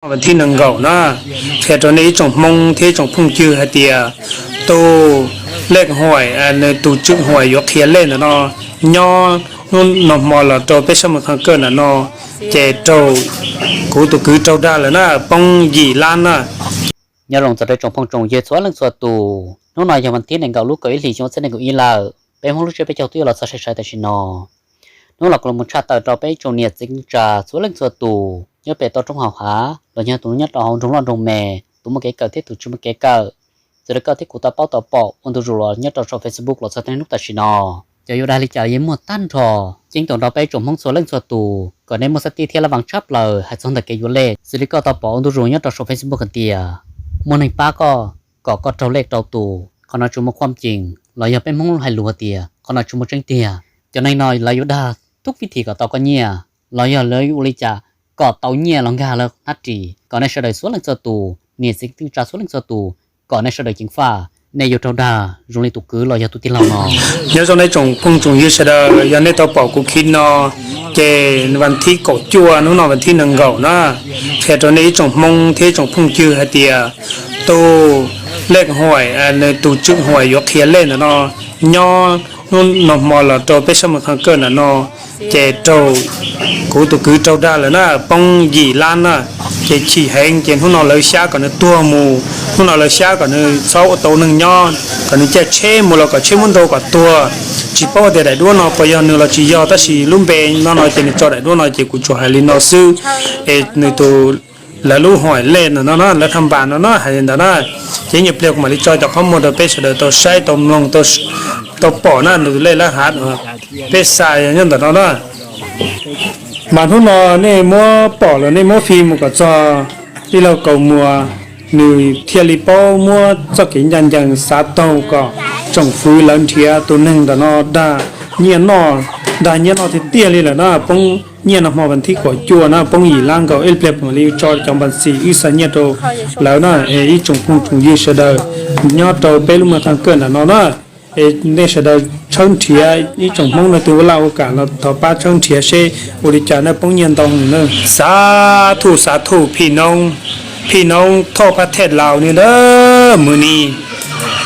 Vas thib nees nkaum na, qhia rau nej ib tsoom Hmoob thiab ib tsoom phooj ywg hais tias tus lej huam, nws tus tswv huam yuav qhia lej ntawm no nyob hnub no hmo los rau peb sab Moos Khas Kawj ntawm no, ces raug kuv tus kwv raug dag lawm na, poob yim lab na. Nyob zoo txog rau tsoom phooj tsoom ywg txhua leej txhua tus, hnub no yog vas thib nees nkaum lub kaum ib hlis xyoo ob txhiab nees nkaum ib lawm, peb Hmoob lub siab peb caug twb yuav los txog sai sai tam sim no. Hnub los kuv los mus tshaj tawm rau peb ib tsoom niam txiv neej tsa txhua leej txhua tus nyob pem toj roob hauv hav los yog tus nyob rau hauv nroog loj nroog me, tus muaj kev kawm thiab tus tsis muaj kev kawm. Txawm li koj thiab kuv tau paub tau pom ua ntu zus los nyob rau saum Facebook los txog txog niaj hnub tam sim no, cov yuav dag li cas yeej muaj tag nrho. Ceeb toom nrog peb tsoom Hmoob txhua leej txhua tus kom nej muaj xab tib thiab lab vaas tshaj plaws hais txog ntawm kev yuav lej. Xws li koj tau pom ua ntu zus nyob rau saum Facebook hais tias muaj neeg pab koj kom koj raug lej rau tus, qhov no tsis muaj khuam cees los yog peb Hmoob hais lus hais tias qhov no tsis muaj tseeb tiag. Cov neeg no lawv yuav dag thoob vib thim kom tau koj nyiaj, los yog lawv ua li cas kom tau nyiaj los nkag lawv hnab ris. Kom nej sawv daws txhua leej txhua tus, niam txiv neej tsa txhua leej txhua tus, kom nej sawv daws ceev faj, nej yuav raug dag zoo li tus kwv los yog tus tij laug no. Nyob zoo nej tsoom phooj tsoom ywg sawv daws, yog nej tau pom kuv clip no, ces vas thib kaum cuaj hnub no vas thib nees nkaum na, qhia rau nej ib tsoom Hmoob thiab ib tsoom phooj ywg hais tias tus lej huam, nws tus tswv huam yuav qhia lej ntawm no nyob hnub no hmo los rau peb sab Moos Khas Kawj ntawm no, ces raug kuv tus kwv raug dag lawm na, poob yim lab na. Ces chim heev ces hnub no lawv xyab kom nws tuag mus, hnub no lawv xyab kom nws txhob ua tau neeg nyob, kom nws caij tsheb mus los kom tsheb muab nrau kom tuag. Tsis paub tias daim duab no puas yog nws los tsis yog, tab sis lub npe no no ces nws tso daim duab no ces kuv tsuas hais li no xwb. Es nws tus, lawv lub huam lej ntawm no na, lawv thaj npas no na hais li ntawd na. Ces ib nyuag pliag kuv mam li tso cov qhov muag rau peb sawv daws tau saib tau mloog, tau pom na, nws tus lej lab hav peb xa nyob ntawm no na. Mas hnub no nej muab pom los nej muab fij mus kom txog tij laug Kaus Muas, nws thiaj li paub muab txoj kev ncaj ncees xav taug kom tsoom fwv lawv nrhiav tus neeg ntawm no dag nyiaj noj, dag nyiaj noj tiag tiag li lawm na. Poob nyiaj no hmo vas thib kaum cuaj na, poob yim lab nkaus. Ib pliag mam li tso cov npas xis wb xa nyiaj rau lawv na. Es ib tsoom phooj tsoom ywg sawv daws nyob rau peb lub Moos Khas Kawj ntawm no na, es nej sawv daws tshawb nrhiav, ib tsoom Hmoob no twg ua laj ua kam los thov pab tshawb nrhiav seb ua li cas na, poob nyiaj ntau heev na. Xav thuj xav thuj phim noob, phim noob thoj phab thej laus ni lawm, mws ni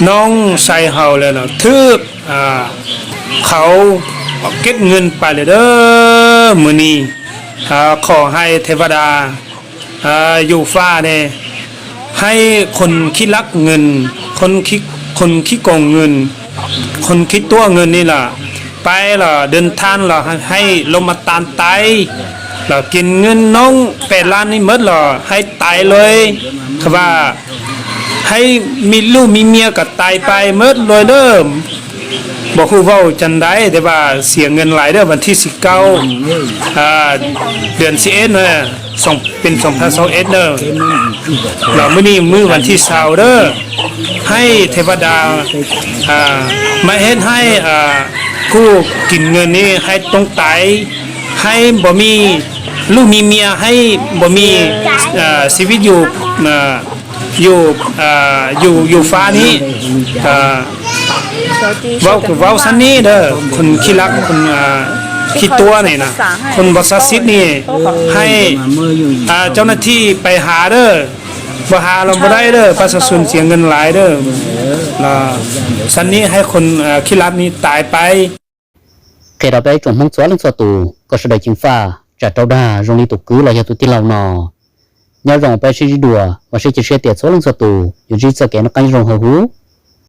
noob sai haus lawm los thwb qhauv keb nws pais lawm lawm, mws ni qhov hais the va das yus faj ne, hais khon khib lab nws, khon khib koos nws, khon khib tuab nws ni lawm, pais los dwm than los hais los mas tas tais los kis nws noob pes lab ni mawb los hais tais lawm, kha va hais me lub me mia kom tais pais mawb lawm lawm. Npaum hu vauj cas ntais te va xiam nws lais dawb vas thij xi kauj, dwm xi es na, pes xoom pha xau es na, los mws ni mws vas thij xaus dawb, hais the va das mas hes hais kuj kis nws ni hais toob tais, hais npaum me lub me mia hais npaum me xi vib yus, yus, yus faj ni, vauv kws vauv xab nib dawb, khon khib lab, khib tuab ni na, khon npau xab xib ni, hais cov nas thij pais hav dawb, npau hav los npau dai dawb, pab xav xun xiav nkees lais dawb, xab nib hais khon khib lab ni tais pais. Qhia rau peb tsoom Hmoob txhua leej txhua tus kom sawv daws ceev faj tsam raug dag zoo li tus kwv los yog tus tij laug no. Nyob zoo peb sib ntsib dua, vam thiab cia siab tias txhua leej txhua tus yuav ntsib txoj kev noj qab nyob zoo hauv huv.